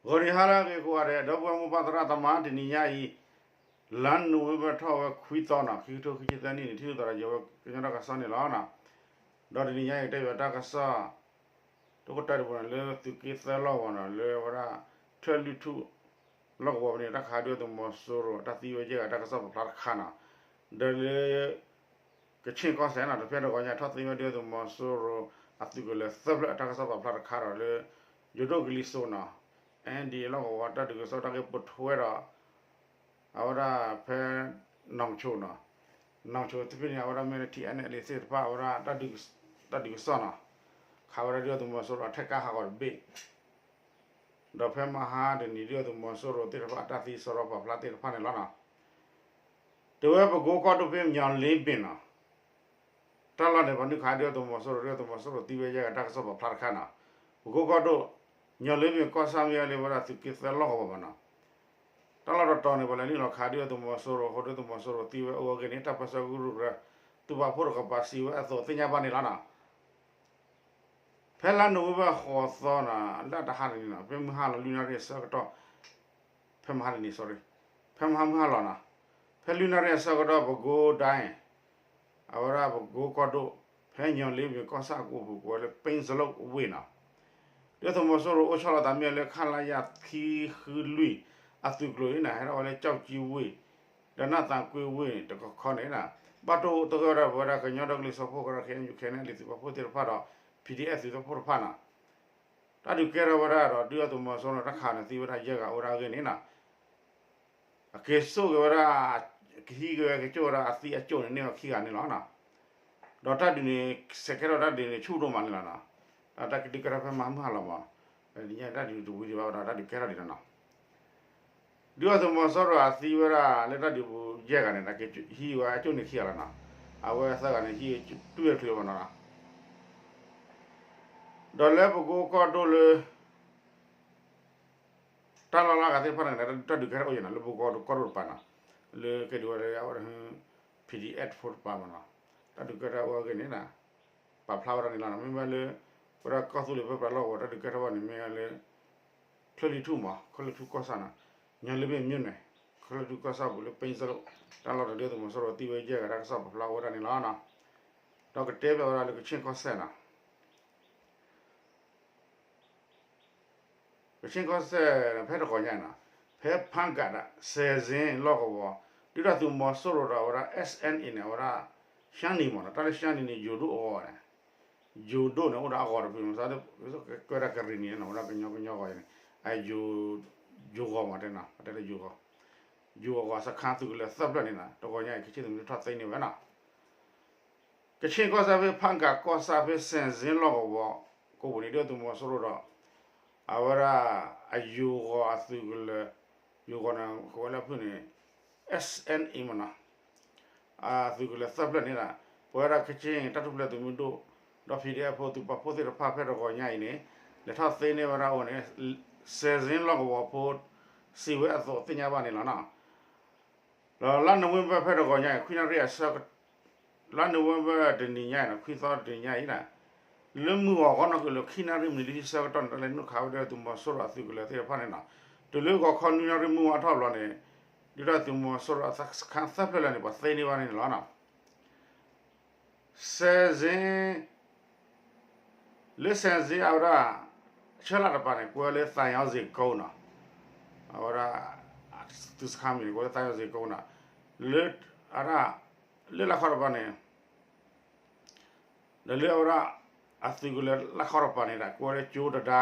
ဂီၤနံၤဟါလၢအဂ့ၤကိးဂၤဒဲး ဒီပုၢ်ဝဲၢ်မိၢ်ပၢ်သရၣ်သမါ တနံၤညါအံၤ လါနိၣ်ဝ့ဘၢၣ်ထီၣ်ဝဲခွံသီနီၤ ခံကထိခံဆံသၢနံၣ်န့ၣ် ထံၣ်လိာ်သးဒီးယဝဲကညီတၢ်ကစီၣ်န့ၣ်လီၤ. ဒီးတနံၤညါအံၤ ကတဲဘၣ်တၢ်ကစီၣ် တခိၣ်တၢ်တပူၤန့ၣ် လၢသုးက့သၢလီၢ်ကဝီၤနီၤ လၢဝဲဒၣ် ထၢၣ်လွံၢ်ထူၣ် လီၢ်ကဝီၤဖဲန့ၣ် တၢ်ခးဒုၣ်ဒါသုးမီၤစိရိၤ တၢ်သံဝဲယဲၢ်ဂၤတၢ်ကစီၣ်ပာ်ဖျါတခါနီၤ, ဒီးလၢ ကဆ့ၣ်ကီၢ်စဲၣ်နီၤ တဖဲတဂီၤညါ ထီၣ်သံဝဲဒုၣ်ဒါသုးမီၤစိရိၤ အသုးကလၢၤသၢဖျၢၣ်အတၢ်ကစီၣ်ပာ်ဖျါတခါဒီးလၢ ယိၤဒိၣ်ကလံၤစိးနီၤ အဲၣ်ဒံးလီၢ်ကဝီၤ တၢ်ဒုးကစီၣ်တၢ်ဂ့ၢ်ပိာ်ထွဲဒီး အဝဲဒၣ်ဖဲ နီၢ်ဆိနီၤ, နီၢ်ဆိသ့ၣ်တဖၣ်န့ၣ် အဝဲဒၣ်မ့ၢ်လၢ ထံၣ်အဲၣ်နဲၣ်လံသ့ၣ်တဖၣ် အဝဲဒၣ် တၢ်ဒုးကစီၣ်နီၤ ခးဝဲဒၣ်ဒုၣ်ဒါသုးမီၤစိရိၤအထဲကါဟးဂီၤတဘ့ၣ် ဒီးဖဲမဟါတနံၤ ဒုၣ်ဒါသုးမီၤစိရိၤသ့ၣ်တဖၣ် အတၢ်သံစရီပာ်ဖျါသ့ၣ်တဖၣ်န့ၣ်လီၤနီၤ. တဲဝဲပကိကီၢ်ဒိၣ်ဖဲညီလ့ဘ့ၣ်နီၤ, တၢ်လီၢ်န့ၣ် ပှၤနုာ်ခးဒုၣ်ဒါသုးမီၤစိရိၤ ဒုၣ်ဒါသုးမီၤစိရိၤသံဝဲယဲၢ်ဂၤတၢ်ကစီၣ်ပာ်ဖျါတခါနီၤ, ပကိကီၢ်ဒိၣ် ညီလ့ဘ့ၣ်ကီၢ်ဆၣ်မ့ၢ်ဝဲလၢဝဲဒၣ်သုးက့သၢလီၢ်ကဝီၤဘၣ်နီၤ, တၢ်လီၢ်တတီၤန့ၣ် ပှၤလဲၤနုာ်လီၤခးဒုၣ်ဒါသုးမီၤစိရိၤအဃိ ဒုၣ်ဒါသုးမီၤစိရိၤသံဝဲအိၣ်ဝဲအဂ့ၢ်န့ၣ် တၢ်ပၢဆှၢကရူၢ်ကရၢ သုးပာ်ဖှိၣ်တကပၤစံးဝဲအသိးသ့ၣ်ညါဘၣ်န့ၣ်လီၤနီၤ. ဖဲလါနိၣ်ဝ့ဘၢၣ်ဃိးသီနီၤ လၢတဟါတနံၤနီၤ ဖဲမုၢ်ဟါလီၤလွံၢ်နၣ်ရံၣ်အဆၢကတီၢ် ဖဲမဟါတနံၤ sorry ဖဲမဟါမုၢ်ဟါလီၤနီၤ, ဖဲလွံၢ်နၣ်ရံၣ်အဆၢကတီၢ် ပကိဒၣ် အဝဲဒၣ်ပကိကီၢ်ဒိၣ် ဖဲညီလ့ဘ့ၣ်ကီၢ်ဆၣ်အကီၢ်ပူၤ ကိးဝဲလၢ ပ့ၣ်စလိၣ်ဝ့ၢ်နီၤ, ဒုၣ်ဒါသုးမီၤစိရိၤအိၣ်ဆီလီၤသးမ့ၢ်လၢ ခလရ ခံဃုလွံၢ် အသုးကျိၤအံၤန့ၣ် ဟဲထီၣ်ဝဲလၢ ကၠီကၠံဝ့ၢ် ဒီးနၢ်သးကွ့ဝ့ၢ်တခီခီန့ၣ် ဘၣ်တိၢ်သဂၢၢ်ဝဲဒၣ်ပဝဲဒၣ်ကညီဒီကလုာ်စၢဖှိၣ်ကရၢ ခဲအံၤယူၤခဲန့ၣ် လံာ်သုးပာ်ဖှိၣ်သ့ၣ်တဖၣ်ဒီး PDF သုးပာ်ဖှိၣ်တဖၣ်နီၤ, တၢ်ဒုးကဲထီၣ်ဝဲဒၣ်ဒီး ဒုၣ်ဒါသုးမီၤစိရိၤန့ၣ် တၢ်ခးန့ၣ်သံဝဲဒၣ်ယဲၢ်ဂၤအိၣ်ဝဲဒၣ်အဂ့ၢ်န့ၣ်နီၤ, အက့ၤစိာ်က့ၤဝဲဒၣ် ကဟံးက့ၤဝဲက့ၤစိာ်ဝဲဒၣ်အသံအကၠိၣ်န့ၣ်န့ၢ်ဝဲခံဂၤန့ၣ်လီၤနီၤ, ဒီးတၢ်ဒုးန့ၣ် စဲးကဲထီၣ်တၢ်ဒုးန့ၣ်ဆူၣ်ဒိၣ်မးန့ၣ်လီၤနီၤ, ဒီးတၢ်ကဒုးကဲထီၣ်ဖဲမဟါမုၢ်ဟါလီၤမး, တနံၤညါတၢ်ဒုးတဝံၤဒံးဘၣ်ဝဲဒီးတၢ်ဒုးကဲထီၣ်ဒံးလီၤနီၤ. ဒုၣ်ဒါသုးမီၤစိရိၤအသံဝဲဒၣ်လၢတၢ်ဒုးပူၤယဲၢ်ဂၤန့ၣ် ဟံးဝဲအကၠိၣ်န့ၣ်ခံဂၤလီၤနီၤ, အဝဲသၢဂၤန့ၣ် ဟံးတူၢ်ဝဲချုးမနီၤ, ဒီးလၢပကိကီၢ်ဒိၣ်လၢ တၢ်လီၢ်လၢအဂၤသ့ၣ်တဖၣ်န့ၣ် တၢ်ဒုးကဲထီၣ်အိၣ်ယဲၢ်နီၤ လၢပကိကီၢ်ဒိၣ်တပၤနီၤ, လၢကဲဒုးဝဲလၢအဝဲ PDF ဖိတပၤမနီၤ, တၢ်ဒုးကဲထီၣ်အိၣ်အဂ့ၢ်န့ၣ် ပာ်ဖျါဝဲဒၣ်န့ၣ်လီၤနီၤ, မ့မ့ၢ်လၢ ပဝဲဒၣ်ကီၢ်သူလ့ၤဖဲပှၤလီၢ်ကဝီၤ တၢ်ဒုးကဲထီၣ်ဘၣ်န့ၣ် မ့ၢ်လၢ ချၢၣ်လွံၢ်ထူၣ်မး ချၢၣ်လွံၢ်ထူၣ်ကီၢ်ဆၣ်နီၤ, ညီလ့ဘ့ၣ်မၠိၣ်န့ၣ် ချၢၣ်လွံၢ်ထူၣ်ကီၢ်ဆၣ်ပူၤလၢ ပ့ၣ်စလိၣ် တၢ်လီၢ်ဒီးဒုၣ်ဒါသုးမီၤစိရိၤသံဝဲယဲၢ်ဂၤတၢ်ကစီၣ်ပာ်ဖျါဝဲဒၣ်န့ၣ်လီၤနီၤ, ဒီးကတဲဘၣ်ဝဲဒၣ်လၢကဆ့ၣ်ကီၢ်စဲၣ်နီၤ ကဆ့ၣ်ကီၢ်စဲၣ်န့ၣ် ဖဲတဂီၤညါနီၤ, ဖဲဖါကးဒး စဲးစ့လီၢ်ကဝီၤ ဒုၣ်ဒါသုးမီၤစိရိၤဒီးအဝဲဒၣ် SNA န့ၣ် အဝဲဒၣ် ရှမ်းနီၤမနီၤ, တၢ်လၢရှမ်းနီၤန့ၣ် ယိၤဒိၣ်အဂီၤန့ၣ်, ယိၤဒိၣ်န့ၣ် အိၣ်ဒီးအဂီၤတဖုန့ၣ် ကဲဝဲဒၣ်ကရံၣ်နံၤန့ၣ် အဝဲဒၣ်ကညီကညီဂီၤန့ၣ်, ယိၤဂီၤမးတဲနီၤ ပတဲလၢယိၤဂီၤ, ယိၤဂီၤစခါသုးကလၢၤသၢဖျၢၣ်န့ၣ်နီၤ တဂီၤညါအံၤ ကဆ့ၣ်သုးမုၢ်ဒိၣ်ထီၣ်သ့န့ၢ်ဝဲနီၤ ကဆ့ၣ်ကီၢ်စဲၣ်ဖဲဖါကးကီၢ်ဆၣ်ဖဲစဲးစ့လီၢ်ကဝီၤ ကိးပူၤန့ၣ် ဒုၣ်ဒါသုးမီၤစိရိၤဒီး အဝဲဒၣ် အယိၤဂီၤအသုးကလၢၤ, ယိၤဂီၤန့ၣ် ကိးဝဲလၢဖုၣ်န့ၣ် SNA မနီၤ, အသုးကလၢၤသၢဖျၢၣ်န့ၣ်ဒီး ပဝဲဒၣ်ကဆ့ၣ်တၢ်ထူၣ်ဖျဲးသုးမုၢ်ဒိၣ် ဒီး PDF ဖိသုးပာ်ဖှိၣ်သ့ၣ်တဖၣ်ဖဲတဂီၤညါအံၤန့ၣ် လဲၤထီၣ်သ့န့ၢ်ဝဲဒၣ်အိၣ်န့ၣ် စဲးစ့လီၢ်ကဝီၤဖိ စံးဝဲအသိးသ့ၣ်ညါဘၣ်န့ၣ်လီၤနီၤ. ဒီးလါနိၣ်ဝ့ဘၢၣ်ဖဲတဂီၤညါအံၤ ခွံနၣ်ရံၣ်အဆၢ လါနိၣ်ဝ့ဘၢၣ်တနံၤညါအံၤနီၤ ခွံသီတနံၤညါအံၤန့ၣ် လၢမုၢ်ဂီၤခီနီၣ်ကီၢ်လၢခံနၣ်ရံၣ်မံးနံးဆၢကတီၢ်န့ၣ် တၢ်လဲၤနုာ်ခးဝဲဒၣ်သုးမီၤစိရိၤအသုးကလၢၤသ့ၣ်တဖၣ်န့ၣ်နီၤ, တုၤလၢဂီၤခီနွံနၣ်ရံၣ်မုၢ်ဝါထီၣ်ဘျီန့ၣ် ဒုၣ်ဒါသုးမီၤစိရိၤအသုးစခါသၢဖျၢၣ်လၢာ်န့ၣ် ပှၤသ့န့ၢ်ဘၣ်န့ၣ်လီၤနီၤ. စဲးစ့ လၢစဲးစ့အဝဲဒၣ် ဆၢလၢ်တပၤန့ၣ် ကိးဝဲလၢသးညီစ့ကိနီၤ, အဝဲဒၣ် သုးစခါမံၤန့ၣ် ကိးလၢသးညီစ့ကိနီၤ, လၢ အဝဲဒၣ် လၢလၢခီတပၤန့ၣ် ဒီးလၢအဝဲဒၣ် အသုးကလၢၤလၢခီတပၤန့ၣ်ဒီး ကိးဝဲလၢကၠိတဒါ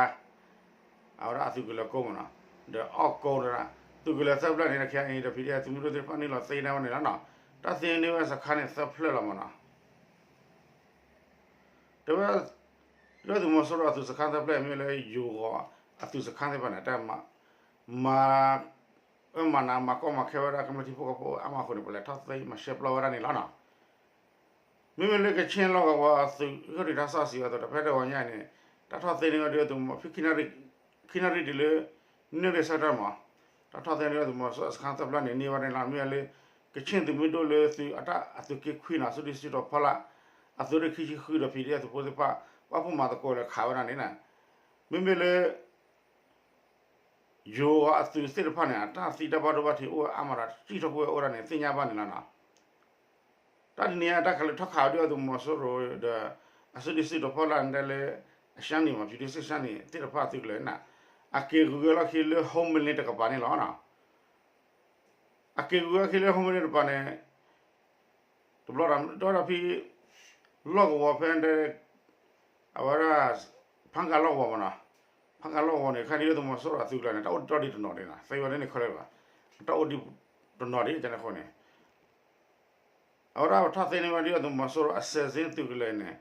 အဝဲဒၣ်အသုးကလၢၤကိမနီၤ, ဒီးအီၣ်ကိဒီး သုးကလၢၤသၢဖျၢၣ်န့ၣ် တခါအံၤဒီး PDF သုးမုၢ်ဒိၣ်သ့ၣ်တဖၣ်နုာ်လီၤသ့န့ၢ်ဝဲန့ၣ်လီၤနီၤ, တၢ်သ့န့ၢ်ဝဲစခါန့ၣ်သၢဖျၢၣ်လီၤမနီၤ. တဲဝဲ ဒုၣ်ဒါသုးမီၤစိရိၤအသုးစခါသၢဖျၢၣ် မ့ၢ်လၢယိၤဂီၤအသုးစခါသ့ၣ်တဖၣ်န့ၣ် တၢ်မၤ မၤ အၢမၤနးမၤကီမၤခဲဝဲဒၣ်ကမျၢၢ်ထံဖိကီၢ်ဖိအါမးအဃိန့ၣ် ပှၤလဲၤထီၣ်သ့မၤရှဲပျီဝဲဒၣ်န့ၣ်လီၤနီၤ. မ့မ့ၢ်လၢကဆ့ၣ်လီၢ်ကဝီၤအသုးဂၢၢ်ဒုးတၢ်စီဆှံအသိးဒီး ဖဲတဂီၤညါအံၤန့ၣ် တၢ်ထီၣ်သ့န့ၢ်ဝဲဒုၣ်ဒါသုးမီၤ ဖဲခံနၣ်ရံၣ်တုၤလၢ နွံနၣ်ရံၣ်ဆၢကတီၢ်မး တၢ်ထီၣ်သ့န့ၢ်ဝဲသုးမီၤစိရိၤအစခါသၢဖျၢၣ်န့ၣ် န့ၢ်ဝဲန့ၣ်လီၤ. မ့ၢ်လၢ ကဆ့ၣ်သုးမုၢ်ဒိၣ်လၢသုးအတၢ်အသုးက့ခွံနီၤ စုဒုၣ်စုတီၤဖီလာ် အသုးရ့ၣ်ခံဆံဃုဒီး PDF သုးဖိသ့ၣ်တဖၣ် ပာ်ဖှိၣ်မၤသကိးလၢခးဝဲဒၣ်န့ၣ် မ့မ့ၢ်လၢ ယိၤအသုးသ့ၣ်တဖၣ်န့ၣ် အတၢ်သံတၢ်ဘၣ်ဒိဘၣ်ထံးအိၣ်ဝဲအါမးဒီး စံၣ်ထီၣ်ကွံာ်ဝဲအိၣ်ဒၣ်န့ၣ် သ့ၣ်ညါဘၣ်န့ၣ်လီၤနီၤ. တၢ်တနံၤအံၤ တၢ်ကလဲၤထီၣ်ခးဝဲဒုၣ်ဒါသုးမီၤစိရိၤဒီး အစုဒုးစုတီၤဖီလာ်ဒဲလၢ အရှါနံၤမး ပြည်သူ့စစ်ရှမ်းနီၤ သ့ၣ်တဖၣ်အသုးကလၢၤန့ၣ် အက့ၤဂုၤဂဲၤလီၢ်ခံလၢ Homeland တကပၤန့ၣ်လီၤနီၤ. အက့ၤဂုၤဂဲၤလီၢ်ခံလၢ Homeland တကပၤန့ၣ် တဘျီဒီး ဒီးဖဲ လီၢ်ကဝီၤဖဲ အဝဲဒၣ် ဖးကၤလီၢ်ကဝီၤမးနီၤ, ဖးကၤလီၢ်ကဝီၤန့ၣ် ခါဒုၣ်ဒါသုးမီၤစိရိၤအသုးကလၢၤန့ၣ် တၢ်အိၣ်တ့ၢ်ဒံးတနီၤဒံးနီၤ, သ့ဝဲန့ၣ်န့ၣ်ခဲလၢာ်ဘၣ်, တၢ်အိၣ်ဒံးတနီၤဒံးန့ၣ်အဃိန့ၣ် အဝဲဒၣ်ပထီၣ်သ့န့ၢ်ဝဲဒုၣ်ဒါသုးမီၤစိရိၤအစဲးစ့သုးကလၢၤန့ၣ်,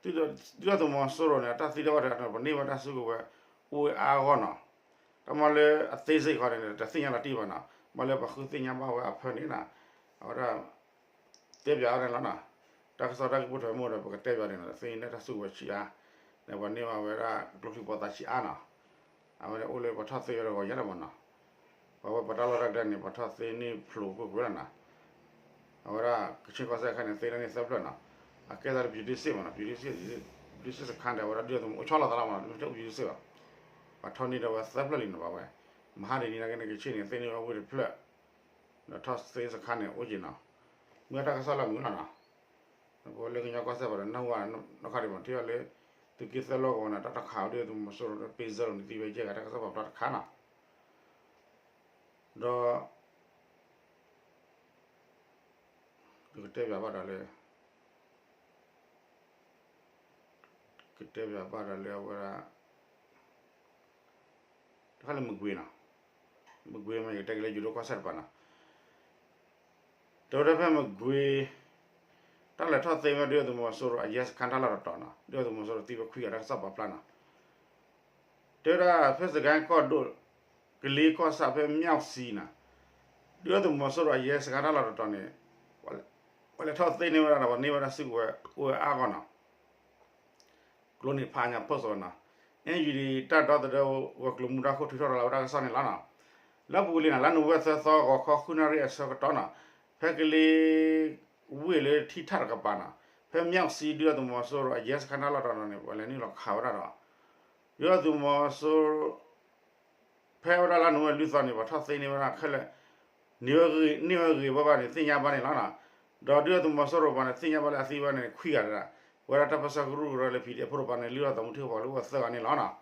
ဒုၣ်ဒါသုးမီၤစိရိၤန့ၣ် အတၢ်သံတၢ်ဘၣ်ဒိ ပန့ၢ်ဝဲတၢ်စုကဝဲၤအိၣ်ဝဲအါဂီၢ်နီၤ, တၢ်မၤလၢအသေးစိတ်ဃီန့ၣ် တသ့ၣ်ညါလီၤတံၢ်ဘၣ်နီၤ, မၤလၢပဃုသ့ၣ်ညါဘၣ်ဝဲအဖၢန့ၣ်နီၤ, အဝဲဒၣ် တဲပၠးအီၤန့ၣ်လီၤနီၤ, တၢ်ကစီၣ်တၢ်ဂ့ၢ်ပိၢ်ထွဲမ့ၢ်ဒီး ပကတဲပၠးန့ၣ်နီၤ, သ့န့ၢ်တၢ်စုကဝဲၤဆံးအါ, ဒီးပှၤန့ၢ်ဘၣ်ဝဲဒၣ်ကျိချံပှီသးဆံးအါနီၤ, အဝဲန့ၣ်အိၣ်လၢပှၤထီၣ်သ့ဝဲတဂီၤညါလီၤမးနီၤ, ပှၤဝဲပှၤတၢ်လီၢ်တၢ်ကျဲန့ၣ် ပှၤထီၣ်သ့န့ၢ်ဖျိးကွ့ၢ်ကွ့ၢ်လီၤနီၤ, အဝဲဒၣ်ကခ့ၣ်ကီၢ်စဲၣ်အခါန့ၣ် သ့န့ၢ်သၢဖျၢၣ်နီၤ, အကဲသးလၢ ပြည်သူ့စစ် မးနီၤ, ပြည်သူ့စစ်,ပြည်သူ့စစ်စခန်းဒီး အဝဲဒၣ်ဒုၣ်ဒါသုးမီၤအိၣ်ဆီလီၤသးလီၤမးနီၤ, မ့ၢ်တအိၣ် ပြည်သူ့စစ် ဘၣ်, ပှၤထီၣ်န့ၢ်ဒီးဝဲသၢဖျၢၣ်လံနီၤ ဘၣ်ဝဲ, မဟါတနံၤနာ်က့န့ၣ် ကခ့ၣ်န့ၣ် သ့န့ၢ်ဝဲဝ့ၢ်တဖျၢၣ် ဒီးထီၣ်သ့စခါန့ၣ် အိၣ်က့ၤနီၤ, မ့ၢ်တၢ်ကစီၣ်လၢမုာ်လီၤနီၤ, ပဝဲလၢကညီကီၢ်စဲၣ်ပှၤဒီးနၢ်ဟူဘၣ်နီၢ်ခါဒံးမး ထံၣ်အီၤလၢ သုးက့သၢလီၢ်ကဝီၤန့ၣ် တၢ်တခးဝဲဒုၣ်ဒါသုးမီၤစိရိၤ ပ့ၤစၢၤလိာ်န့ၣ် သံဝဲယဲၢ်ဂၤတၢ်ကစီၣ်ပာ်ဖျါတခါနီၤ, ဒီး ပကတဲပၠးဘၣ်ဒီးလၢ ကတဲပၠးဘၣ်ဒီးလၢအဝဲဒၣ် တခါလၢမကွ့ၤနီၤ, မကွ့ၤမ့ၢ်ယကတဲက့ၤလၢယိၤဒိၣ်ကီၢ်စဲၣ်တပၤနီၤ, တဲဝဲဒၣ်ဖဲမကွ့ၤ တၢ်လဲၤထီၣ်သ့ဝဲဒုၣ်ဒါသုးမီၤစိရိၤအရဲစခန်းတၢ်လီၢ်တတီၤနီၤ, ဒုၣ်ဒါသုးမီၤစိရိၤသံဝဲခွံဂၤတၢ်ကစီၣ်ပာ်ဖျါနီၤ, တဲဝဲဒၣ်ဖဲစကဲၣ်ကီၢ်ဒိၣ် ကလ့ကီၢ်ဆၣ်ဖဲမၠီၣ်စံနီၤ, ဒုၣ်ဒါသုးမီၤစိရိၤအရဲစခန်းတၢ်လီၢ်တတီၤန့ၣ် ပှၤလဲၤထီၣ်သ့န့ၢ်ဝဲဒၣ်ဒီး ပှၤန့ၢ်ဝဲဒၣ်စုကဝဲၤအိၣ်ဝဲအါဂီၢ်နီၤ, ကျိန့ၣ်ဖးညါဖိစီနီၤ, အ့ၣ်ယူၣ်ဒံၣ် တၢ်ဒီသဒၢဂီၤကျိၤမူဒါခိၣ်ထုးထီၣ်ရၤလီၤဝဲတၢ်ကစီၣ်န့ၣ်လီၤနီၤ, လၢပူၤကွံာ်လံနီၤ လါနိၣ်ဝ့ဘၢၣ်သၢသီ ဂီၤခီဃုနၣ်ရံၣ်အဆၢကတီၢ်နီၤ, ဖဲကလ့ ဝ့ၢ်လၢထံထၣ်တကပၤနီၤ, ဖဲမၠီၣ်စံဒုၣ်ဒါသုးမီၤစိရိၤအရဲစခန်းတၢ်လီၢ်တတီၤန့ၣ် ပှၤလဲၤနုာ်လီၤခးဝဲဒၣ်ဒီး ဒုၣ်ဒါသုးမီၤစိရိၤ ဖဲဝဲဒၣ်လါနိၣ်ဝ့ဘၢၣ်လွံၢ်သီန့ၣ် ပှၤထီၣ်သ့န့ၢ်ဝဲဒၣ်ခဲလၢာ် န့ၢ်ဝဲဂ့ၤဘၣ်ဘၣ်န့ၣ် သ့ၣ်ညါဘၣ်န့ၣ်လီၤနီၤ, ဒီးဒုၣ်ဒါသုးမီၤစိရိၤပှၤန့ၣ် သ့ၣ်ညါဘၣ်လၢအသံဝဲန့ၣ် ခွံဂၤဒၣ်, ပဝဲဒၣ်တၢ်ပၢဆှၢကရူၢ်ကရၢလၢ PDF ဖိတဖၣ်န့ၣ် လုၢ်ထီၣ်သးမူထံကပၤလၢအိၣ်သၢဂၤန့ၣ်လီၤနီၤ,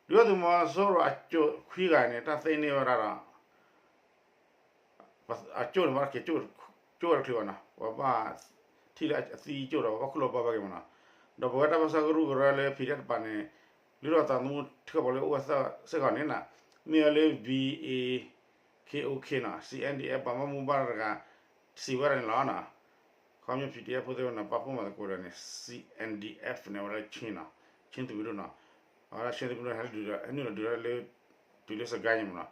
ဒုၣ်ဒါသုးမီၤစိရိၤအကၠိၣ်ခွံဂၤန့ၣ် တၢ်သ့န့ၢ်ဝဲဒၣ်ဒီး အကၠိၣ်န့ၣ် ဘၣ်က့ၤကၠိၣ်ဝဲတချုးဘၣ်နီၤ, ပှၤဘၣ်ထံၣ်လၢအသံကၠိၣ်ဒီး ပှၤဘၣ်ခူၣ်လီၤဘၣ်ဘၣ်က့ၤမးနီၤ, ဒီးပဝဲတၢ်ပၢဆှၢကရူၢ်ကရၢလၢ PDF တဖၣ်န့ၣ် လုၢ်ထီၣ်သးသမူထံကပၤလၢအိၣ်ဝဲသၢဂၤစ့ၢ်ကီးန့ၣ်နီၤ, မ့ၢ်ဝဲလၢ BA KOK နီၤ CNDF ပှၤဘၣ်မူဘၣ်ဒါတဂၤ စံးဝဲဒၣ်န့ၣ်လီၤနီၤ, ခီဖျိ PDF ဖိသ့ၣ်တဖၣ်န့ၣ် ပာ်ဖှိၣ်မၤသကိးဒီးန့ၣ် CNDF န့ၣ် အဝဲဒၣ် ချင်း နီၤ, ချင်းသုးမုၢ်ဒိၣ်နီၤ, အဝဲဒၣ် ချင်းသုးမုၢ်ဒိၣ် ဟဲနုာ်လီၤဒုးလၢ တုၤလၢစကဲၣ်န့ၣ်မးနီၤ,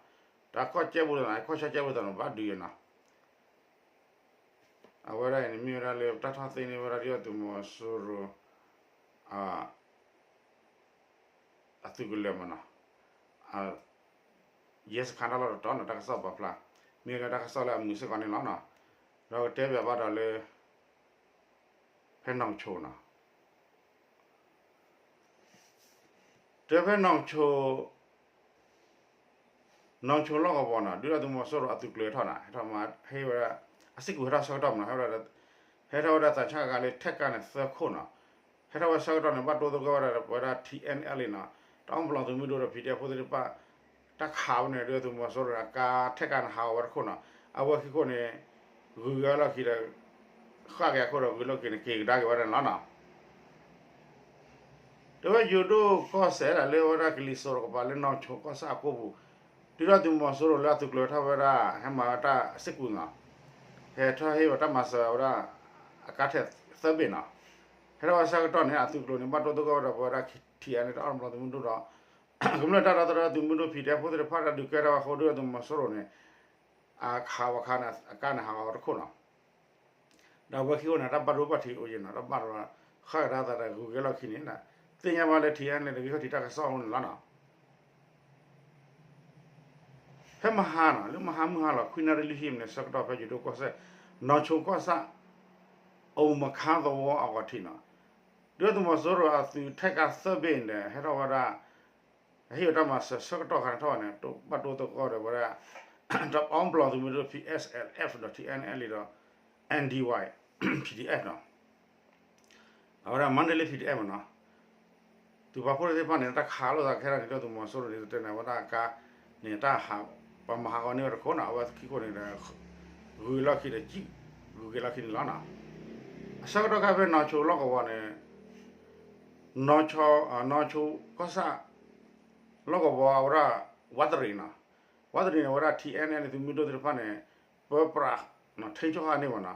တၢ်ကီၢ်ကၠဲၣ်ပူၤသးနီၤ ကီၢ်ဆၣ်ကၠဲၣ်ပူၤသးန့ၣ် ဘၣ်ဒုးနီၤ အဝဲဒၣ်အံၤန့ၣ် မ့ၢ်ဝဲဒၣ်လၢတၢ်ထီၣ်သ့န့ၢ်ဝဲဒၣ်ဒုၣ်ဒါသုးမီၤစိရိၤ အသုးကလၢၤမးနီၤ, ရဲစခန်းတၢ်လီၢ်တတီၤနီၤ တၢ်ကစီၣ်ပာ်ဖျါ, မ့ၢ်ဝဲဒၣ်တၢ်ကစီၣ်လၢအမုာ်စ့ၢ်ကီးန့ၣ်လီၤနီၤ, ဒီးကတဲပၠးဘၣ်ဒီးလၢ ဖဲနီၣ်ဆိနီၤ တဲဖဲနီၣ်ဆိ, နီၣ်ဆိလီၢ်ကဝီၤနီၤ ဒုၣ်ဒါသုးမီၤစိရိၤအသုးကျၢၤထီၣ်နီၤ ဟဲထီၣ်မၤဟ့ၣ်ဝဲဒၣ် အစ့ၢ်ကီးဟဲထီၣ်ဆၢကတီၢ်မးနီၤ ဟဲထီၣ်ဝဲဒၣ်သးဆါဂၤလၢထဲကၢ်န့ၣ်သၢခိၣ်နီၤ ဟဲထီၣ်ဝဲဆၢကတီၢ်န့ၣ် ဘၣ်တိသကိးဝဲဒၣ်ပဝဲဒၣ် TNLA နီၤ တၢ်အိၣ်ပလီၢ်သုးမုၢ်ဒိၣ်ဒီး PDF ဖိသ့ၣ်တဖၣ် တၢ်ခးဝဲန့ၣ် ဒုၣ်ဒါသုးမီၤစိရိၤအကါထဲကၢ်န့ၣ်ဟးဂီၤဝဲတခိၣ်နီၤ အဝဲခံခိၣ်န့ၣ် ဂုၤက့ၤလီၢ်ခံဒီး ဃၣ်က့ၤအခိၣ်ဒီးဂုၤလီၢ်ခံန့ၣ် က့ၤကဒါက့ၤဝဲဒၣ်န့ၣ်လီၤနီၤ တဲဝဲယိၤဒိၣ်ကီၢ်စဲၣ်ဒၣ်လၢဝဲဒၣ်ကလံၤစိးတကပၤလၢနီၣ်ဆိကီၢ်ဆၣ်အကိပူၤ ဒုၣ်ဒါသုးမီၤစိရိၤလၢအသုးကျၢၤထီၣ်ဝဲဒၣ် ဟဲမၤဝဲတၢ်စ့ၢ်ကီးနီၤ ဟဲထီၣ်ဟ့ၣ်ဝဲတၢ်မၤစၢၤဝဲဒၣ် အကါထဲသၢဘ့ၣ်နီၤ ဟဲထီၣ်ဝဲဆၢကတီၢ်န့ၣ် အသုးကျၢၤန့ၣ် ဘၣ်တိသကိးဝဲဒၣ်ပဝဲဒၣ် TNLA တၢ်အိၣ်ပလီၢ်သုးမုၢ်ဒိၣ်ဒီး ကမျၢၢ်တၢ်ဒီသဒၢသုးမုၢ်ဒိၣ် PDF ဖိသ့ၣ်တဖၣ်တၢ်ဒုးကဲထီၣ်ဝဲအဃိ ဒုၣ်ဒါသုးမီၤစိရိၤန့ၣ် အခးဝဲခါန့ၣ် အကါန့ၣ်ဟးဂီၤဝဲတခိၣ်နီၤ ဒီးအဝဲခံခိၣ်န့ၣ် တၢ်ဘၣ်ဒိဘၣ်ထံးအိၣ်ယံၤနီၤ တၢ်ဘၣ်ဒိ ဃၣ်ကဒါသးဒီးဂုၤက့ၤလီၢ်ခံန့ၣ် သ့ၣ်ညါဘၣ်လၢ TNLA တဂ့ၤထီၣ်ထံးတၢ်ကစီၣ်အိၣ်န့ၣ်လီၤနီၤ ဖဲမဟါနီၤ လၢမဟါမုၢ်ဟါလီၤ ခွံနၣ်ရံၣ်လွံၢ်ဆံမံးနံးဆၢကတီၢ် ဖဲယိၤဒိၣ်ကီၢ်စဲၣ် နီၣ်ဆိကီၢ်ဆၣ် အိၣ်မခါသဝီအဂီၢ်ထံးနီၤ ဒုၣ်ဒါသုးမီၤစိရိၤအသုးထဲကၢ်သၢဘ့ၣ်န့ၣ် ဟဲထီၣ်ဝဲဒၣ် ဟ့ၣ်ဝဲတၢ်မၤစၢၤဆၢကတီၢ်ခါန့ၣ်ထီၣ်ဘၣ်န့ၣ် တိဘၣ်တိသကိးဒီးဝဲဒၣ် တအီပျီသုးမုၢ်ဒိၣ် P S L F ဒီး T N L ဒီး N D Y P D F နီၤ. အဝဲဒၣ် Mandalay P D F မနီၤ. သုးပာ်ဖှိၣ်သ့ၣ်တဖၣ်န့ၣ် တၢ်ခးလိာ်သးခဲဒၣ်န့ၣ် ဒုၣ်ဒါသုးမီၤစိရိၤန့ၣ် တဲန့ၣ် အဝဲဒၣ်အကါန့ၣ် တၢ်ဟး ပှၤမၤဟးဂီၤန့ၢ်ဝဲတခိၣ်နီၤ, အဝဲခံခိၣ်န့ၣ်ဒီး ဂုၤက့ၤလီၢ်ခံဒီး ကံၣ်ဂုၤက့ၤလီၢ်ခံန့ၣ်လီၤနီၤ. အဆၢကတီၢ်ခါဖဲနီၢ်ဆိလီၢ်ကဝီၤန့ၣ် နီၢ်ဆိ နီၢ်ဆိကီၢ်ဆၣ် လီၢ်ကဝီၤအဝဲဒၣ် ဝးတရံးနီၤ, ဝးတရံးန့ၣ် အဝဲဒၣ် T N L သုးမုၢ်ဒိၣ်သ့ၣ်တဖၣ်န့ၣ် ပၢပြး ထိန်းချုပ်ဟးန့ၢ်မနီၤ,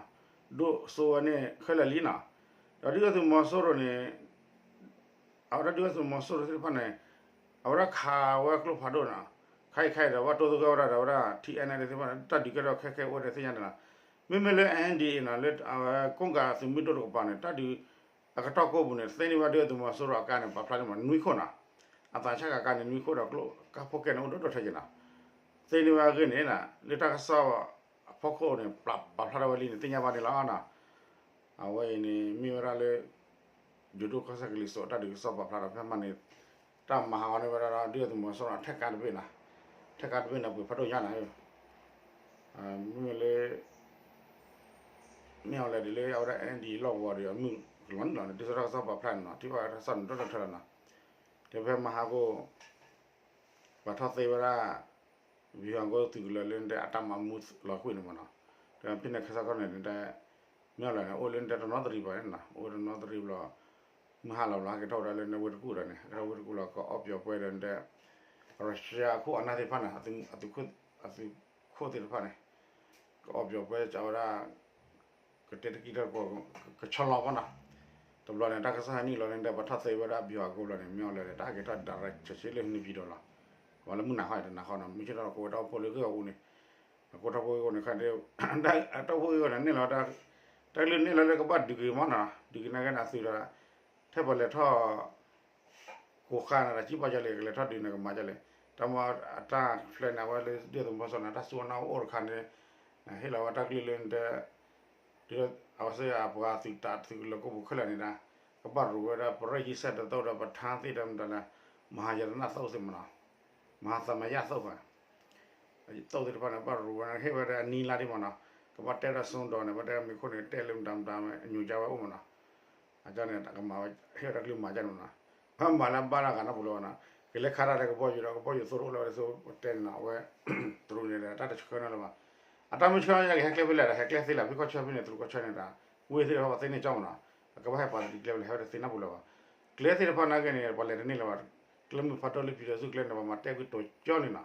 ဒိၣ်စိဝဲန့ၣ်ခဲလၢာ်လံနီၤ. ဒီးဒုၣ်ဒါသုးမီၤစိရိၤန့ၣ် အဝဲဒၣ်ဒုၣ်ဒါသုးမီၤစိရိၤသ့ၣ်တဖၣ်န့ၣ် အဝဲဒၣ်ခးဝဲကျိဖးဒိၣ်နီၤ, ခါအံၤခါအံၤဒီး ဘၣ်တိသကိးဝဲဒၣ်ဒီး အဝဲဒၣ် T N L သ့ၣ်တဖၣ်န့ၣ် တၢ်ဒုးကဲထီၣ်ခဲခဲအိၣ်ဝဲဒီးသ့ၣ်ညါန့ၣ်လီၤ. မ့မ့ၢ်လၢ N D A နီၤ လၢအဝဲကိးကၤသုးမုၢ်ဒိၣ်တကပၤန့ၣ် တၢ်ဒုး အကတီၢ်ကိးပူၤန့ၣ် သ့န့ၢ်ဘၣ်ဒုၣ်ဒါသုးမီၤစိရိၤအကါန့ၣ် ပာ်ဖျါန့ၢ်မး နွံခိၣ်နီၤ, အသးဆၣ်ကါန့ၣ် နွံခိၣ်ဒီးကျိကါဖိကဲန့ၣ် အိၣ်ဒိၣ်ဒိၣ်ထဲက့ၤနီၤ. သ့န့ၢ်ဘၣ်အဂ့ၢ်န့ၣ် လၢတၢ်ကစီၣ်အဖီခိၣ်န့ၣ် ပာ်ဖျါထီၣ်ဝဲလံန့ၣ် သ့ၣ်ညါဘၣ်န့ၣ်လီၤနီၤ. အဝဲအံၤန့ၣ် မ့ၢ်ဝဲဒၣ်လၢ ယိၤဒိၣ်ကီၢ်စဲၣ်ကလံၤစိးအတၢ်ဒုးကစီၣ်ပာ်ဖျါဒီး ဖဲမၤန့ၣ် တၢ်မၤဟးဂီၤန့ၢ်ဝဲဒၣ်ဒီး ဒုၣ်ဒါသုးမီၤစိရိၤထဲကါတဘ့ၣ်နီၤ, ထဲကါတဘ့ၣ်န့ၣ် ပှ့ၤဖးဒိၣ်ညါန့ၣ် မ့မ့ၢ်လၢ မ့ၢ်အီၤလဲၣ်ဒ်လၢအဝဲဒၣ် N D A လီၢ်ကဝီၤဒီး အမုၢ်ကလီၤန့ၣ်လီၤန့ၣ် ဒ်သိးတၢ်ကစီၣ်ပာ်ဖျါန့ၣ်နီၤ, ထံၣ်ဘၣ်တၢ်ကစီၣ်န့ၣ် ဒီဒီထၢလီၤနီၤ. တဲဖဲမဟါကိၣ် ပှၤထီၣ်သ့ဝဲဒၣ် ဝံၤဟီၣ်ကိၣ်သုးကလၢၤလၢနတဲအတၢ်မၤမူလီၤကွံာ်န့ၣ်မနီၤ, ဒီးဖဲန့ၣ်ခဲစၢ်ခီန့ၣ် နတဲ မ့ၢ်အီၤလဲၣ်န့ၣ် အိၣ်လၢနတဲတနီသရံၣ်ဘၣ်န့ၣ်နီၤ, အိၣ်တနီသရံၣ်ဘျီ မုၢ်ဟါလီၤဘျီ ဟဲက့ၤထီၣ်ဝဲဒၣ်လၢနဝ့ၢ်တကူၣ်ဒီးန့ၣ် ဟဲထီၣ်ဝ့ၢ်တကူၣ်လီၤ ကအီၣ်ပၠီၤပှဲၤဒီးနတဲ ရၢၡါအခိၣ်အနၢ်သ့ၣ်တဖၣ်န့ၣ် အသုးခိၣ်သ့ၣ်တဖၣ်န့ၣ် ကအီၣ်ပၠီၤပှဲၤဝဲဒၣ် ကတဲတကံၢ်တၢ်ကီ ကဆီလီၤပနီၤ, တဘျီန့ၣ် တၢ်ကစီၣ်ဟဲနုာ်လီၤန့ၣ် ပှၤထီၣ်သ့ဝဲဒၣ် ဘံၣ်ဟီၣ်ကိၣ်ဘျီန့ၣ် မ့ၢ်အီၤလဲၣ် တၢ်က့ၤထီၣ် direct ဆဲးဆဲးလၢ Naypyidaw လီၤ, ပှၤလၢမုၢ်နၤခီတနၤခီနီၤ မုၢ်ဆ့ၣ်ထီၣ်ကိးဝဲတၢ်အိၣ်ဖှိၣ်လၢဂ့ၢ်အူန့ၣ်, အကိးထီၣ်ဖိဂ့ၢ်အူန့ၣ်ခါဒီး တၢ်အိၣ်ဖှိၣ်ဂ့ၢ်အူန့ၣ် န့ၢ်လီၤ တၢ်ကလုၢ်န့ၢ်လီၤလၢကဘၣ်ဒုးက့ၤမနီၤ ဒုးက့ၤနာ်က့န့ၣ် အသုးဒီး ထဲပလဲၤထီၣ် ကိးဃာ်န့ၣ် တၢ်စံၣ်ပာ်ကလဲၣ် ကလဲၤထီၣ်ဒုးန့ၣ် ကမၤကလဲၣ် တၢ်မ့ၢ်အတၢ်ဖျဲးန့ၣ် အဝဲလၢဒုၣ်ဒါသုးမီၤစိရိၤန့ၣ် တၢ်စူၢ်ဝဲနၢ်အိၣ်တခါန့ၣ် ဟ့ၣ်လီၤဝဲတၢ်ကလုၢ်လၢနတဲ ဒ်အဝဲသ့ၣ်အပှၤသုးတၢ်သုးကလၢၤကိးပူၤခဲလၢာ်န့ၣ်ဒီး ကဘၣ်ရူးဝဲဒၣ် ပရၢယံစဲးတသိးဒီး ပထါသ့ၣ်တမတၤလၢ မဟာရတနာသုတ်သ့ၣ်မနီၤ မဟာသမယသုတ်ဘၣ် သုတ်သ့ၣ်တဖၣ်န့ၣ် ဘၣ်ရူးဝဲ ဟ့ၣ်ဝဲဒၣ်အနံၤလါဒ်မနီၤ ကဘၣ်တဲဒၣ်စိဒီးန့ၣ် ဘၣ်တဲမ့ၢ်ခိၣ်န့ၣ် တဲလၢမတၤမတၤ အညိးကါဝဲအိၣ်မနီၤ အကန့ၣ် ကမၤဝဲ ဟ့ၣ်ဝဲတၢ်ကလုၢ်မၤကန့ၣ်မနီၤ ဖဲမၤလၢဘၣ်လၢအဂၤနီတပူၤလၢၤဘၣ်နီၤ ကလဲၤခးတၢ်လၢကဘီယူၤဒီး ကဘီယူၤသိတအိၣ်လၢၤဝဲဒၣ်သိး ပတဲန့ၣ်နီၤ အဝဲ တရူးန့ၣ်ဒီး တၢ်တဆှၢန့ၣ်လၢၤဘၣ် အတၢ်မုၢ်ဆ့ၣ်ထီၣ်ညါကဟဲကျဲဖဲလဲၣ်ဒီး ဟဲကျဲသ့လၢ ဖဲကီၢ်ဆၢဖဲန့ၣ် တရူးကီၢ်ဆၢန့ၣ်ဒီး ဝ့ၢ်သ့ၣ်တဖၣ်ပှၤသ့န့ၢ်ကၠီမနီၤ အကဘၣ်ဟဲပှၤတဒုကျဲဖဲလဲၣ် ဟဲဝဲတသ့နီတပူၤလၢၤဘၣ် ကျဲသ့ၣ်တဖၣ်နာ်က့န့ၣ် ပှၤလဲၤတန့ၢ်လၢၤဘၣ် ကျဲမုၢ်ဖးဒိၣ်လၢပျံၤဒီးစုကျဲန့ၣ် ပှၤမၤတဲကွံာ်တိၤကၠီန့ၣ်နီၤ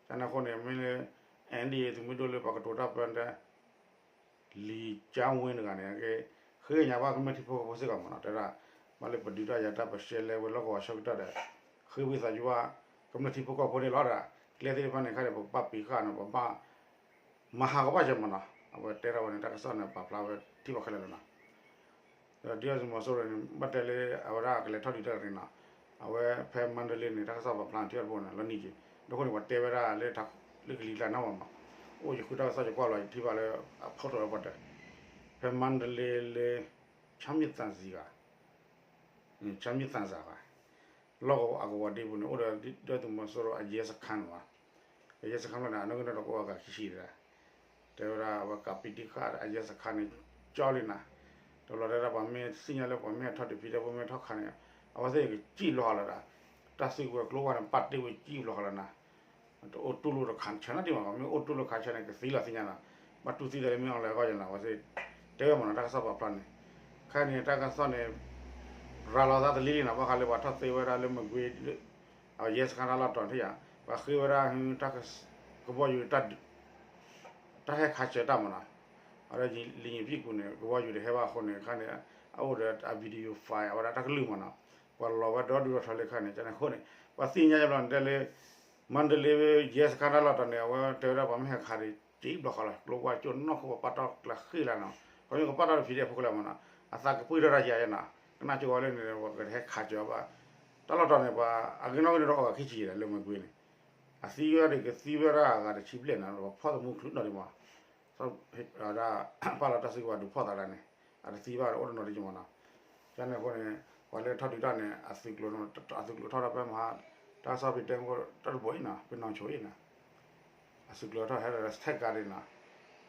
ကန့ၣ်အဃိန့ၣ် မ့ၢ်လၢ N D A သုးမုၢ်ဒိၣ်လၢပှၤကတိၤတၢ်ပၢၢ်တဲ လံာ်ကၠါဝ့တဂၤန့ၣ် ဃ့ကညးဘၣ်ကမျၢၢ်ထံဖိကီၢ်ဖိစ့ၢ်ကီးမနီၤ တဲဒၣ် ဘၣ်လၢပဒုးတၢ်ယၤတၢ်ပရှဲလဲဝဲလီၢ်ကဝီၤဆၢကတီၢ်ဒီး ဃ့ဝံသးစူၤဘၣ် ကမျၢၢ်ထံဖိကီၢ်ဖိန့ၣ်လီၤဒီး ကျဲသ့ၣ်တဖၣ်န့ၣ်ခါဒီး ပကဘၣ်ပံးဃာ်နီၤ ပဘၣ် မၤဟးဂီၤဘၣ်က့ၤမနီၤ အဝဲတဲထီၣ်ဝဲန့ၣ် တၢ်ကစီၣ်န့ၣ် ပာ်ဖျါဝဲထံၣ်ဘၣ်ခဲလၢာ်လီၤနီၤ ဒီးဒုၣ်ဒါသုးမီၤစိရိၤန့ၣ် ဘၣ်တဲလၢအဝဲဒၣ်ကလဲၤထီၣ်ဒုးတၢ်တရံးနီၤ အဝဲဖဲမါဒလ့န့ၣ် တၢ်ကစီၣ်ပာ်ဖျါန့ၣ် ထံၣ်ဘၣ်တဘိန့ၣ် လီၤနံၤက့ၤ ဒ်အဃိန့ၣ် ပှၤတဲဝဲဒၣ်လၢ လၢကလံၤကျါနီၢ်မးမး အိၣ်ယဃုတၢ်ကစီၣ်ယကွၢ်လီၤ ယထံၣ်ဘၣ်လၢအဖီထီၣ်လၢပှၤတဲ ဖဲမါဒလ့လၢ ချမ်းမြေ့သန့်ဇာ ချမ်းမြေ့သန့်ဇာ ဘၣ် လီၢ်ကဝီၤအကဝီၤဒ့ပူၤန့ၣ် အိၣ်ဒီးဒုၣ်ဒါသုးမီၤစိရိၤအရဲစခန်းန့ၣ်ဘၣ် အရဲစခန်းလီၤန့ၣ် အနီၣ်ဂံၢ်နီၣ်ဒွးကအိၣ်အဂၤခံဆံတဂၤ တဲဝဲဒၣ်အဝဲကးပံတံဃာ်အရဲစခန်းန့ၣ် ကၠီလံနၤ တဘျီတဲဒၣ်ပှၤမ့ၢ်သ့ၣ်ညါလၢပှၤမ့ၢ်ထီၣ်ဒုးဖံးတဲဖိမ့ၢ်ထီၣ်ခးန့ၣ် အဝဲသ့ၣ်ကစံၣ်ဘျီဃီလီၤဒီး တၢ်စုကဝဲၤကျိဝဲန့ၣ် ပာ်တ့ၢ်ဝဲစံၣ်ဘျီဃီလီၤနၤ တအိၣ်တူၢ်လိာ်တခါဆၢနီတမံၤဘၣ် မ့ၢ်အိၣ်တူၢ်လိာ်ခါဆၢန့ၣ် ကသံလီၤသ့ၣ်ညါနီၤ ဘၣ်တူၢ်သံသးလၢမ့ၢ်အီၤလဲၣ်အဂီၢ်ယနီၤ အဝဲသ့ၣ် တဲဝဲမနီၤ တၢ်ကစီၣ်ပာ်ဖျါန့ၣ် ခဲအံၤန့ၣ် တၢ်ကစီၣ်န့ၣ် ရၤလီၤသးတလံၤလံနီၤ ဘၣ်ဃးလၢပှၤထီၣ်သ့ဝဲဒၣ်လၢမကွ့ၤ အရဲစခန်းတၢ်လီၢ်တီၤထံၣ်ယၤ ပှၤဃ့ဝဲဒၣ် ကဘီယူၤ တၢ်ဟဲခးစၢၤတၢ်မနီၤ အဝဲဒၣ်လံာ်ယံာ်ပံၣ်ကူၤန့ၣ် ကဘီယူၤတဟဲဘၣ်အဃိန့ၣ် ခါန့ၣ် အအိၣ်ဒီးအ video file အဝဲဒၣ်တၢ်ကလုၢ်မနီၤ ပှၤလီၤဝဲဒီဒူၣ်ဒီထီလၢခါန့ၣ် ကန့ၣ်အဃိန့ၣ် ပှၤသ့ၣ်ညါယဘျီန့ၣ်တဲလၢ မါဒလ့ ရဲစခန်းတၢ်လီၢ်တီၤန့ၣ် အဝဲတဲဝဲဒၣ်ပှၤမ့ၢ်ဟဲခးဒီး စံၣ်ဘျီဃီလီၤ ကျိဝဲကၠိၣ်နီၢ်ခိၣ်ပှၤပာ်တီၢ်ကျးဃ့လၢနီၤ ပှၤမ့ၢ်ကပာ်တီၢ်ဒီး PDF ဖိကလၢမနီၤ အသးကပှ့ၤထီၣ်တၢ်ယၤယဲနီၤ ကနၣ်ကၠိဝဲလၢန့ၣ် ပှၤကဟဲခးစၢၤဘၣ် တၢ်လီၢ်တီၤန့ၣ် ပှၤအဂ့ၢ်နီၣ်ဂံၢ်န့ၣ်ဒီးအီၣ်ဂၤခံဆံဒီးလၢမကွ့ၤန့ၣ် အသံဝဲဒၣ်ကသံဝဲဒၣ်အဂၤတဆံဘျဲၣ်နီၤ ပှၤဖီၣ်သမူချုးနီၤဒံးမး ဒၣ် ပာ်လီၤတၢ်စုကဝဲၤဒုးဖီၣ်သးဒၣ်န့ၣ် အတသံဘၣ်အိၣ်တနီၤဒံးမးနီၤ ကန့ၣ်အဃိန့ၣ် ပှၤလၢထီၣ်ဒုးတၢ်န့ၣ် အသုးကျိၤ အသုးကျိၤထီၣ်ဒီးဖဲမဟါ တၢ်ကစီၣ်ဖဲတဲမူတၢ်တဘိအံၤနီၤ ဖဲနီၢ်ဆိအံၤနီၤ အစုကျိၤထီၣ်ဟဲဒီးထဲကါဒ်နီၤ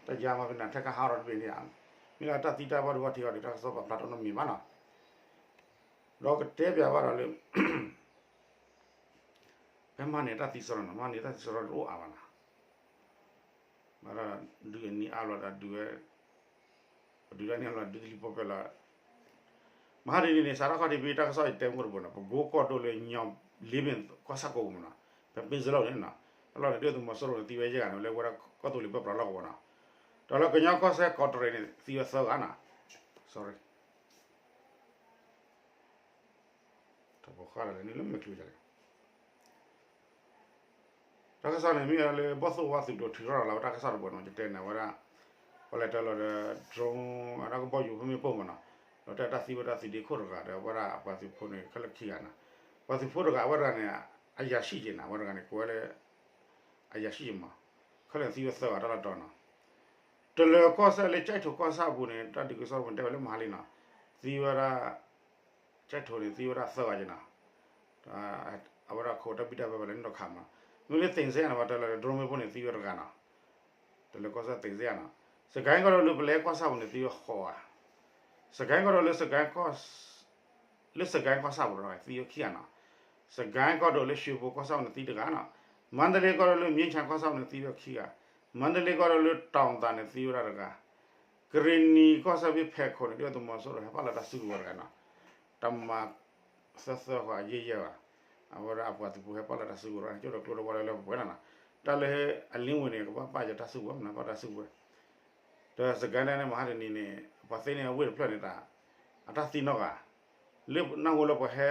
တၢ်ယါမ့ၢ်ဖဲန့ၣ် ထဲကါဟးထီၣ်တဘ့ၣ်န့ၣ်ဧါ မ့ၢ်လၢတၢ်သံတၢ်ဘၣ်ဒိဘၣ်ထံးအီၤဒီး တၢ်ကစီၣ်ပာ်ဖျါထီၣ်နီတမံၤဘၣ်နီၤ ဒီးကတဲပၠးဘၣ်ဒီးလၢ ဖဲမဟါန့ၣ်တၢ်သံစရီနီၤ မဟါန့ၣ်တၢ်သံစရီတအိၣ်အါဘၣ်နီၤ ဘၣ်ဒီး ဒုးအနံၤအါဘျီဒီးဒုးဝဲ ပဒုးတၢ်န့ၣ်လီၤ ဒုးတလံၤပီၣ်ပဲၢ်လီၤ မဟါတနံၤန့ၣ် စးထီၣ်ခီၣ်ထံးဖဲတၢ်ကစီၣ်အံၤတဲမူတဘိနီၤ ပကိကီၢ်ဒိၣ်လၢညီ လ့မ့ၢ်ကီၢ်ဆၣ်ကိးပူၤမနီၤ ဖဲပ့စလီၢ်န့ၣ်နီၤ တၢ်လီၢ်န့ၣ် ဒုၣ်ဒါသုးမီၤစိရိၤန့ၣ် သံဝဲယဲၢ်ဂၤန့ၣ် လၢဝဲဒၣ်ကီၢ်သူလ့ၤပၢပြးလီၢ်ကဝီၤနီၤ ဒီးလၢကညီကီၢ်စဲၣ်ကီးတရံးန့ၣ် သံဝဲသၢဂၤနီၤ sorry တၢ်ပီဃၢ်လၢန့ၣ်လၢမဲာ်ချံကလဲၣ် တၢ်ကစီၣ်န့ၣ် မ့ၢ်လၢဘီၣ်သိၣ်ဝါသုးဒိၣ်ထုးထီၣ်လီၤဝဲ တၢ်ကစီၣ်တဘိနီၤ ယတဲန့ၣ်ဝဲဒၣ် ပှၤလဲၤတၢ်လီၤဒီး drone အတၢ်ကဘီယူၤဖဲမ့ၣ်ပိၢ်မနီၤ ဒီးတၢ်တၢ်သံဝဲဒၣ်သုးဒ့ခိၣ်တဂၤဒီး အဝဲဒၣ်အပှၤသုးဖိန့ၣ် ခဲလၢာ်ခံဂၤနီၤ ပှၤသုးဖိတဂၤအဝဲတဂၤန့ၣ် အယၤဆံၣ်က့ၤနီၤ အဝဲတဂၤန့ၣ် ကိးဝဲလၢ အယၤဆံၣ်က့ၤမး ခဲလၢာ်သံဝဲသၢဂၤတၢ်လီၤတီၤနီၤ တလၢၤကီၢ်စဲၣ်လၢကၠဲးထိးကီၢ်ဆၣ်အပူၤန့ၣ် တၢ်ဒုးကစီၣ်တဘိတဲဝဲလၢမဟါလံနီၤ သံဝဲဒၣ် ကၠဲးထိးန့ၣ် သံဝဲဒၣ်သၢဂၤက့ၤနီၤ အဝဲဒၣ်ခိးတၢ်ဘံၣ်တၢ်ဘၢဝဲလၢနံၣ်ဒီးခးမး မ့ၢ်လၢသ့ၣ်စဲယါန့ၣ် ပှၤတၢ်လီၤဒီး drone မ့ၣ်ပိၢ်န့ၣ် သံဝဲတဂၤနီၤ တလၢၤကီၢ်စဲၣ်သ့ၣ်စဲယါနီၤ စကဲကီၢ်ဒိၣ်လၢပလဲကီၢ်ဆၣ်ပူၤန့ၣ် သံဝဲဃိးဂၤ စကဲကီၢ်ဒိၣ်လၢ လၢစကဲကီၢ်ဆၣ်ပူၤဒီး သံဝဲခံဂၤနီၤ စကဲကီၢ်ဒိၣ်လၢရွှေဘိကီၢ်ဆၣ်ပူၤန့ၣ် သံတဂၤနီၤ မန္တလေးကီၢ်ဒိၣ်လၢ မြင်းခြံ ကီၢ်ဆၣ်ပူၤန့ၣ် သံဝဲခံဂၤ မန္တလေးကီၢ်ဒိၣ်လၢ တောင်သာ န့ၣ် သံဝဲဒၣ်တဂၤ ကရ့ၣ်နံၤကီၢ်စဲၣ်ဖဲဖဲးခိၣ်န့ၣ် ဒုၣ်ဒါသုးမီၤစိရိၤဟဲပာ်လီၤတၢ်စုကဝဲၤတဂၤနီၤ တၢ်မၤသၢသၢဃီအယဲၢ်ယဲၢ်ဘၣ် အဝဲဒၣ်အပှၤသုးဖိဟဲပာ်လီၤတၢ်စုကဝဲၤတဂၤန့ၣ် ကၠိဒီးကျိတဝီလၢလၢပှဲၤပှဲၤနီၤနီၤ တၢ်လၢအလံဝ့ၢ်န့ၣ် ကဘၣ်ပာ်ယတၢ်စုကဝဲၤမနီၤ ပာ်တၢ်စုကဝဲၤ ဒီးစကဲန့ၣ်မဟါတနံၤန့ၣ် ပှၤသ့န့ၢ်ဝ့ၢ်တဖျၢၣ်န့ၣ်တၢ် အတၢ်သံနီတဂၤ လၢနၢ်ဟူလၢပှၤဟဲ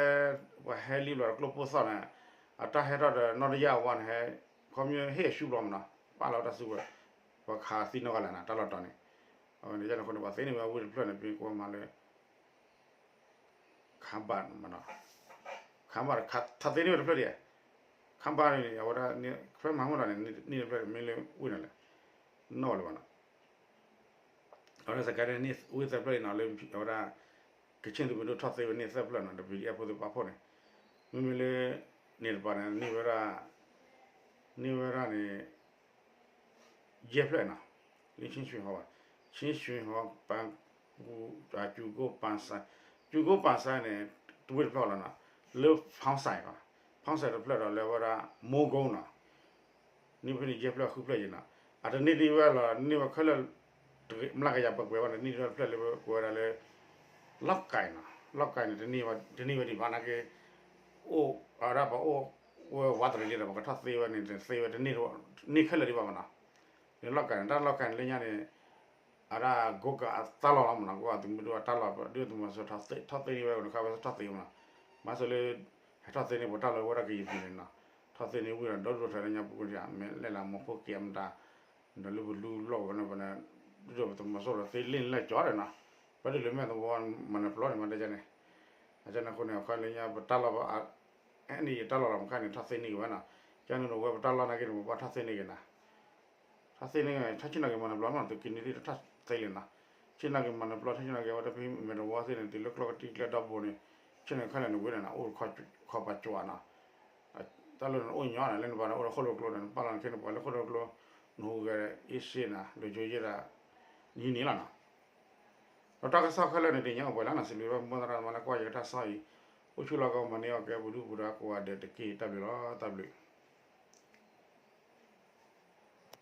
ပှၤဟဲလံဘျီဒီးကျိပိၢ်သီၣ်န့ၣ် အတၢ်ဟဲထီၣ်ဒီးနီၢ်တယၢ်အဝါန့ၣ်ဟဲ ခီဖျိဟ့ၣ်အစုဘျီမနီၤ ပာ်လီၤတၢ်စုကဝဲၤ ပှၤခးသံနီတဂၤလဲၣ်နီၤ တၢ်လီၤတီၤန့ၣ် အဝဲန့ၣ်ယန့ၣ်အဃိန့ၣ် ပှၤသ့န့ၢ်ဝဲဝ့ၢ်တဖျၢၣ်န့ၣ် ပကိးမးလၢ ခါဘၣ်မနီၤ ခါဘၣ် ထါသ့န့ၢ်ဝဲတဖျၢၣ်ဒံး ခါဘၣ်န့ၣ် အဝဲဒၣ် ဖဲမဟါမုၢ်လီၤန့ၣ် န့ၢ်တဖျၢၣ်မ့ၢ်လၢဝ့ၢ်န့ၣ်လဲၣ် နီၣ်လၢၤဘၣ်နီၤ အဝဲဒၣ်စကဲန့ၣ် န့ၢ်ဝ့ၢ်သၢဖျၢၣ်အံၤနီၤ လၢအဝဲဒၣ် ကခ့ၣ်သုးမုၢ်ဒိၣ်ထီၣ်သ့ဝဲန့ၢ်သၢဖျၢၣ်နီၤ ဒီး ပီၣ်ဒံၣ်အဲၣ်ဖိသ့ၣ်တဖၣ်အဖီခိၣ်န့ၣ် မ့မ့ၢ်လၢ န့ၣ်တပၤန့ၣ် န့ၢ်ဝဲဒၣ် န့ၢ်ဝဲဒၣ်န့ၣ် ယဲၢ်ဖျၢၣ်နီၤ လၢ ချင်းရွှေဟော် ဘၣ် ချင်းရွှေဟော် ပန်း ကၠူကိၣ်ပန်းစဲ ကၠူကိၣ်ပန်းစဲန့ၣ် တဝ့ၢ်တဖျၢၣ်လီၤနီၤ လၢ ဖီၣ်စဲး ဖီၣ်စဲးတဖျၢၣ်ဒီးလၢအဝဲဒၣ် မိုးကုတ်နီၤ န့ၢ်ဖဲန့ၣ်ယဲၢ်ဖျၢၣ်ဃုဖျၢၣ်ယဲၢ်နီၤ အတန့ၢ်ဒံးဝဲလီၤ န့ၢ်ဝဲခဲလၢာ် မျးကယၤပှဲၤပှဲၤဘၣ်န့ၣ် န့ၢ်ဒံးဝဲတဖျၢၣ်လၢကိးဝဲဒၣ်လၢ လောက်ကိုင်နီၤ လောက်ကိုင်န့ၣ် တန့ၢ်ဝဲဒံးဘၣ်နာ်က့ အိၣ် အဝဲဒၣ်ပှၤအိၣ်ဝဲဝးတရံးလံဒီး ပှၤကထီၣ်သ့ဝဲန့ၣ် တသ့ဝဲတန့ၢ် န့ၢ်ခဲလၢာ်ဒံးဘၣ်မနီၤ လၢလောက်ကိုင်န့ၣ် တၢ်လောက်ကိုင်န့ၣ်လၢညါန့ၣ် အဝဲဒၣ် ကိုးကန့် အတၢ်လီၢ်လီၤမနီၤ ကိုးကန့် သုးမုၢ်ဒိၣ်အတၢ်လီၢ် ဒုၣ်ဒါသုးမီၤစိရိၤထီၣ်သ့န့ၢ်ဝဲ ခါဝဲထီၣ်သ့မနီၤ မၤစၢၤလၢ ဟဲထီၣ်သ့န့ၢ်ပှၤတၢ်လီၢ်ဝဲဒၣ်ကယံာ်ပူၤန့ၣ်နီၤ ထီၣ်သ့န့ၢ်ဝံၤဒီး ဒီဒိၣ်ထီၣ်လၢညါပူၤန့ၣ် မ့ၢ်လဲၤလၢမီၤဖိက့ၤအမတၤ ဒီးလၢပလူလီၢ်ဝဲန့ၣ် ပန့ၣ် ဒုၣ်ဒါသုးမီၤစိရိၤသ့လ့ၣ်လဲၣ်ကၠီဒီးနီၤ ပှၤဒုးလၢမဲာ်သဝီမၤနၢၤပျီန့ၣ် မၤတဲန့ၣ် အကန့ၣ်အဃိန့ၣ် အခါလၢညါပတၢ်လီၢ် အဲန့ၣ်ယတၢ်လီၢ်လီၤ မခါန့ၣ် ထီၣ်သ့န့ၢ်က့ၤဝဲနီၤ ကန့ၣ်ဒီးဝဲပတၢ်လီၢ်နာ်က့န့ၣ် ပဘၣ်ထီၣ်သ့န့ၢ်က့ၤနီၤ ထီၣ်သ့န့ၢ်က့ၤ ထီၣ်ဆ့ၣ်နီၤက့ၤမၤနၢၤပျီမနီၤ သုးက့နွံသ့ၣ်တထီၣ်သ့လံနီၤ ဆ့ၣ်နီၤက့ၤမၤနၢၤပျီ ထီၣ်ဆ့ၣ်နီၤက့ၤဝဲဒၣ်ဖဲမဲာ်သဝီ သ့ၣ်န့ၣ် တုၤလၢကျီၢ်ကတံၢ်ကျဲဒီဘိန့ၣ် ဆ့ၣ်နီၤခဲလၢာ်န့ၣ်ဝဲန့ၣ်နီၤ အိၣ်ခီပၤကၠိနီၤ တၢ်လီၢ်န့ၣ်အိၣ်ညီနီၤ လၢနပၤန့ၣ် အိၣ်ဒီးဃိၣ်လိာ်ကျိန့ၣ် နပာ်လီၤနခ့န့ၣ် ပှၤလၢဃိၣ်လိာ်ကျိ နဟူးဂဲၤ အ့ၣ်စ့နီၤ ဒီးယိယဲဒၣ် နံၤန့ၣ်လီၤနီၤ ဒီးတၢ်ကစီၣ်ခဲလၢာ်န့ၣ် တညါအိၣ်ပှဲၤလီၤနီၤ စံးဘျုးဘၣ်မိၢ်သရၣ်သမါလၢကွၢ်ယကတၢ်ကစီၣ်အံၤ အိၣ်ဆူၣ်လီၤကီမၤန့ၢ်အီၣ်ကဲပူၤဒူပူၤဒီးကိးဂၤဒဲးတက့ၢ် တၢ်ဘျုးလီၤ တၢ်ဘျုး